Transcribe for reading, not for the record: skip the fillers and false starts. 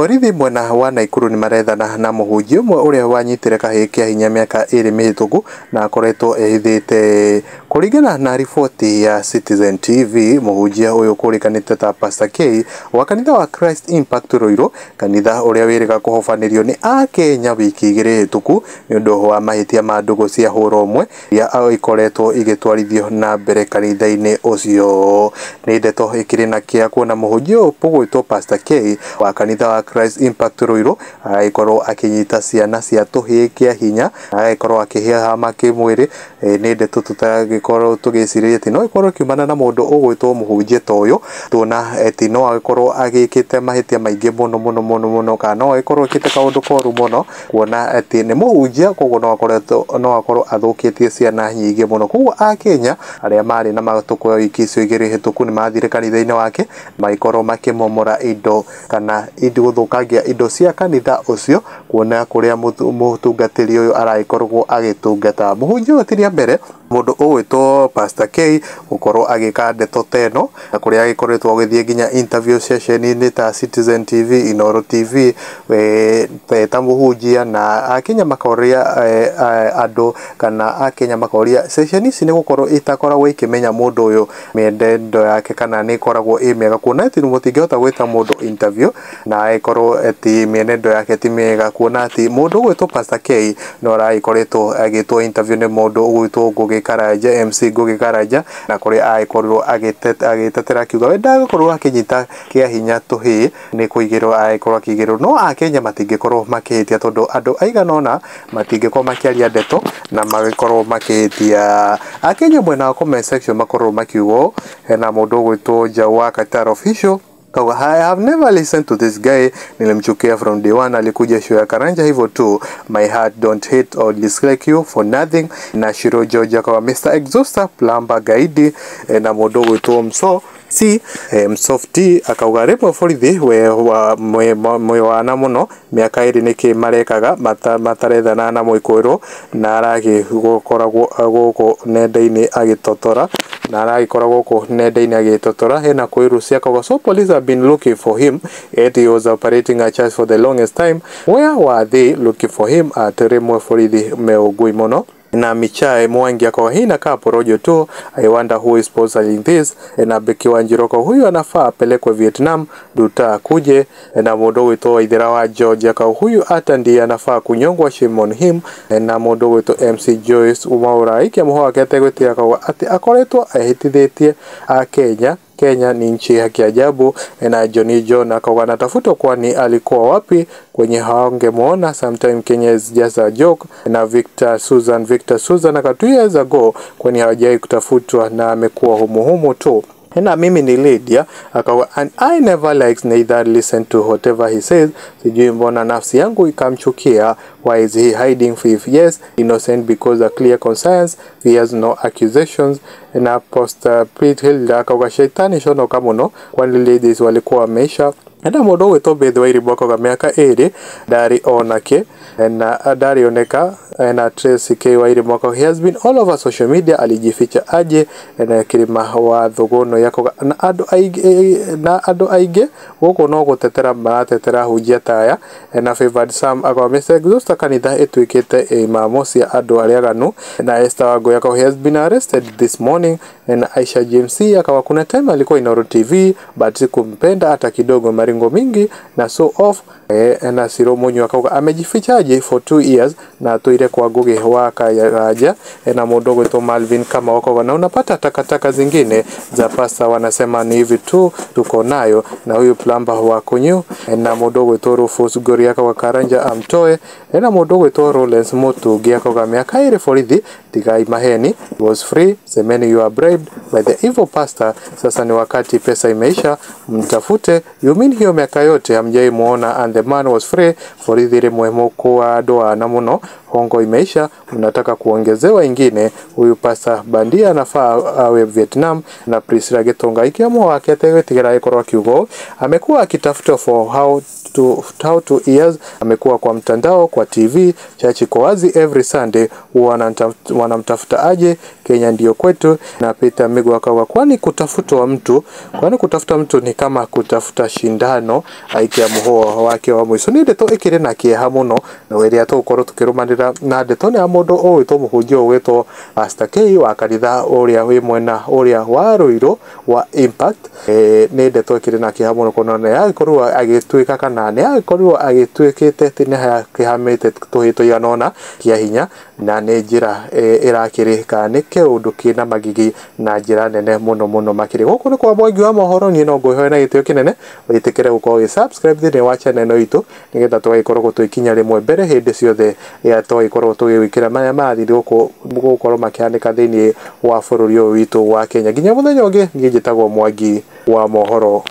Borithi mwena wa Naikuru nĩ marethana na mũhunjia ũmwe ũrĩa wanyitire kahĩĩ kĩa hinya mĩaka 2 mĩhĩtũku na akoretwo ehithĩte. Kũringana na riboti ya Citizen TV, mũhunjia ũyũ kũrĩkanĩte ta Pastor K wa kanitha wa Christ Impact Ruiru, kanitha ũrĩa wĩrĩga kũhobanĩrio nĩ akenya wiki 2 hĩtũku nĩ ũndũ wa mahĩtia ma ndũgũ cia hũra ũmwe iria ikoretwo igĩtwarithio na mbere kanitha-inĩ ũcio. Nĩ ndeto ĩkĩrĩ na kĩa kuona mũhunjia ũyũ ũgwĩtwo Pastor K wa kanitha wa Christ Impact Ruiru agĩkorwo akĩnyita ciana cia tũhĩĩ kĩa hinya, agĩkorwo akĩhĩhama kĩmwĩrĩ. Nĩ ndeto tũtagĩkorwo tũgĩcirĩria atĩ no ĩkorwo ĩkiumana na mũndũ ũgwĩtwo mũhunjia ta ũyũ, tuona atĩ no agĩkorwo agĩkĩte mahĩtia maingĩ mũno mũno mũno mũno, kana no agĩkorwo ekĩte kaũndũ koru mũno, kuona atĩ nĩ mũhunjia, koguo no akorwo athũkĩtie ciana nyingĩ mũno. Koguo akenya arĩa marĩ na matũkũya wiki icio 2 hĩtũku nĩ mathire kanitha-inĩ wake magĩkorwo makĩmomora indo kana gũthũkangia indo cia kanitha ũcio, kuona kũrĩa mũtungatĩri ũyũ aragĩkorwo agĩtungata. Mũhunjia ũyũ ti rĩa mbere mũndũ ũgwĩtwo Pastor K gũkorwo agĩka ndeto ta ĩno, na kũrĩa agĩkoretwo agĩthiĩ nginya interview session-inĩ ta Citizen TV, Inooro TV, ta mũhunjia, na akenya makoria andũ kana akenya makoria session ici nĩ gũkorwo itakoragwo ikĩmenya mũndũ ũyũ mĩendendo yake kana nĩ ĩkoragwo ĩ mĩega, kuona atĩ mũtingĩhota gwĩta mũndũ interview na agĩkorwo atĩ mĩenendo yake ti mĩega, kuona atĩ mũndũ ũgwĩtwo Pastor K no aragĩkoretwo agĩtwo interview nĩ mũndũ ũgwĩtwo Ngũgĩ Karanja, MC Ngũgĩ Karanja, na kũrĩa agĩkorirwo agĩtetera akiuga we ndagũkorwo akĩnyita kĩa hinya tũhĩĩ, nĩ kũigĩrwo agĩkorwo akĩigĩrwo. No akenya matingĩkorwo makĩhĩtia tondũ andũ aigana ũna matingĩkorwo makĩaria ndeto na magĩkorwo makĩhĩtia. Akenya mwena wa comment section makorwo makiuga ũũ, hena mũndũ ũgwĩtwo Jau wa Qatar Official Kauga, I have never listened to this guy, nilimchukia from day one, alikuja show ya Karanja hivyo tu, my heart don't hate or dislike you for nothing. Na Shiro George akawa Mr. Exhauster Plumber Gaidi. Na mũndũ ũgwĩtwo Mso C Msofti akauga rĩmwe borithi we wa mwana mũno mĩaka 2 nĩkĩ marekaga matarethana na mũikũĩrwo na aragĩkoragwo gũkũ nenda-inĩ agĩtotora na aragĩkoragwo gũkũ nenda-inĩ agĩtotora. Hena kwĩrucia akauga so police have been looking for him yet he was operating a church for the longest time, where were they looking for him at? Rĩmwe borithi meũngui mũno. Na Michae Mwangi akawa hii inakaa porojo tu, I wonder who is sponsoring this. Na Beki Wanjiru huyu anafaa apelekwe Vietnam duta akuje. Na mũndũ ũgwĩtwo Waithera wa George akawa huyu hata ndiye anafaa kunyongwa, shame on him. Na mũndũ ũgwĩtwo MC Joyce Mwaura aikia mũhwa wake ategwĩtĩra akauga atĩ akoretwo ehĩtithĩtie akenya Kenya ni nchi ya kiajabu. Na Johnny John akauga anatafutwa kwani alikuwa wapi kwenye hawangemuona, sometime Kenya is just a joke. Na Victor Susan aka 2 years ago kwani hawajai kutafutwa na amekuwa humuhumu tu. Na mimi ni Lydia akawa and I never likes neither listen to whatever he says, sijui mbona nafsi yangu ikamchukia, why is he hiding for if yes innocent because a clear conscience fears no accusations. Na Pastor Pete Hilda akawa shaitani shonoka mũno kwani ladies walikuwa wameisha. Na mũndũ ũgwĩtwo Beth Wairimu akauga mĩaka 2 ndarĩ onake na ndarĩ oneka. Na Tracy K Wairimu akauga he has been all over social media, alijificha aje. Na Kirima wa Thũgũnũ yakauga na andũ aingĩ gũkũ no gũtetera maratetera hunjia taya. Na Favored Sam akauga Mr. Exhauster kanitha ĩtuĩkĩte imamo cia andũ arĩa aganu. Na Esther Wangũi akauga he has been arrested this morning. Na Aisha James akauga kuna time alikuwa Inooro TV but sikumpenda hata kidogo, maringo mingi na so off. Na Siro Munyu akauga amejifichaje for 2 years na atũire kwa Ngũgĩ wa Karanja. Na mũndũ ũgwĩtwo Malvin kama akauga na unapata takataka zingine za pasta wanasema ni hivi tu tuko nayo. Na huyu plumber wa kunyu. Na mũndũ ũgwĩtwo Rufus Gori akauga Karanja amtoe. Na mũndũ ũgwĩtwo Rollins Mutungi akauga mĩaka 2 borithi tigai maheni, was free, semeni you are bribed by the evil pastor, sasa ni wakati pesa imeisha mtafute, you mean hiyo miaka yote hamjai muona and the man was free. Borithi rĩmwe mũkũa andũ ana mũno Hongo imeisha, mnataka kuongezewa ingine. Huyu pasta bandia anafaa awe Vietnam. Na Priscilla Gitonga ikiamua wake ategwĩtigĩra agĩkorwo akiuga amekuwa akitafuta for how to years, amekuwa kwa mtandao, kwa TV, church iko wazi every Sunday, wanamtafuta aje? Kenya ndio kwetu. Na Peter Migo akawa kwani kutafuta mtu ni kama kutafuta shindano aikia muhoa wake wa mũico. Nĩ ndeto ĩkĩrĩ na kĩeha mũno na ĩrĩa tũgũkorwo tũkĩrũmanĩra na ndeto nĩ ya mũndũ ũgwĩtwo mũhunjia ũgwĩtwo Pastor K wa kanitha ũrĩa wĩ mwena ũrĩa wa Ruiru wa Impact. Nĩ ndeto ĩkĩrĩ na kĩeha mũno kuona nĩ agĩkorirwo agĩtuĩka kana nĩ agĩkorirwo agĩtuĩkĩte atĩ nĩ akĩhamĩte tũhĩĩ tũigana ũna kĩa hinya, na nĩ njĩra ĩrakĩrĩ kana nĩ kĩũndũ kĩna magigi na njĩra nene mũno mũno makĩria. Gũkũ nĩ kwa Mwangi wa mohoro, niĩ no ngwĩhoe na gĩtĩo kĩnene wĩtĩkĩre gũkorwo ũgĩ subscribe thĩinĩ wa channel ĩno itũ nĩgetha tũgagĩkorwo tũgĩkinya rĩmwe mbere hĩndĩ ciothe rĩrĩa tũgagĩkorwo tũgĩgwĩkĩra marĩa marathiĩ gũkũ gũkorwo makĩhanĩka thĩinĩ wa bũrũri ũyũ witũ wa Kenya. Nginya mũthenya ũngĩ, niĩ njĩtagwo Mwangi wa mohoro.